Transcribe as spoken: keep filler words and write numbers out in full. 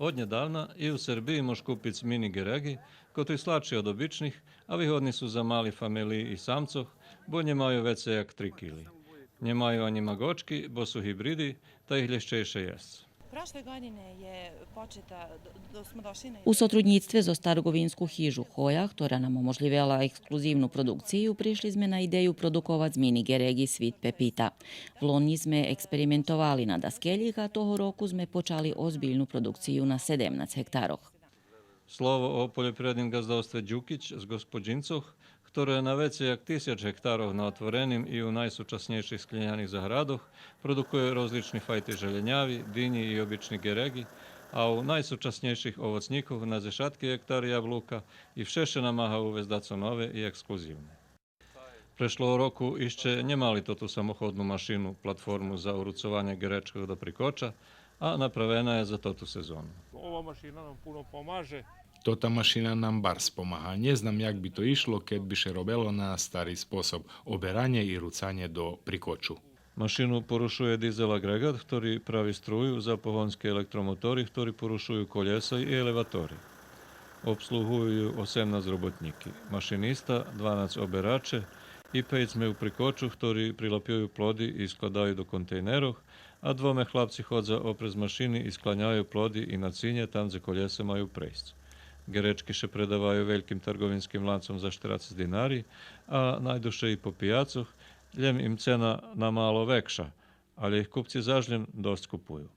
Однєдавна и у Сербиї мож купиц мини гереґи, котри сладши од обичних, а вигодни су за мали фамелиї и самцох, бо нє маю вецей як три кили. Нє маю анї маґочки, бо су гибриди, та их лєгчейше єсц. Prošle godine je početa, do, do, smo došli na U сотруднїцтве зоз тарґовинску хижу Хоя, котра нам оможлївела ексклузивну продукцию, пришли зме на идею продуковац мини гереґи Свит Пепита. Влонї зме експериментовали на даскелїх, а того року зме почали озбильну продукцию на седемнац гектарох. Слово о польопривредним ґаздовстве Дюкич з Ґосподїнцох, хторе на вецей як тисяч гектарох на отвореним и у найсучаснєйших скляняних заградох продукує розлични файти желєняви, динї и обични гереґи, а у найсучаснєйших овоцнїкох на дзешатки гектари яблука и вше ше намага увесц дацо нове и ексклузивне. Прешлого року ище нє мали тоту самоходну машину, платформу за уруцованє геречкох до прикоча, а направена є за тоту сезону. Ова машина нам puno pomaže. Тота машина нам барз помага. Нє знам як би то ишло кед би ше робело на стари способ, оберанє и руцанє до прикочу. Машину порушує дизел аґреґат, хтори прави струю за погонски електромотори, хтори порушую колєса и елеватори. Обслугую ю осемнац роботнїки, машиниста, дванац обераче и пейц зме у прикочу, хтори прилапюю плоди и складаю до контейнерох, а двоме хлапци ходза опрез машини и скланяю плоди и нацинє там дзе колєса маю прейсц. Геречки ше предаваю вельким тарґовинским ланцом за штерацец динари, а найду ше и по пияцох, лєм им цена намало векша, алє их купци заш лєм досц купую.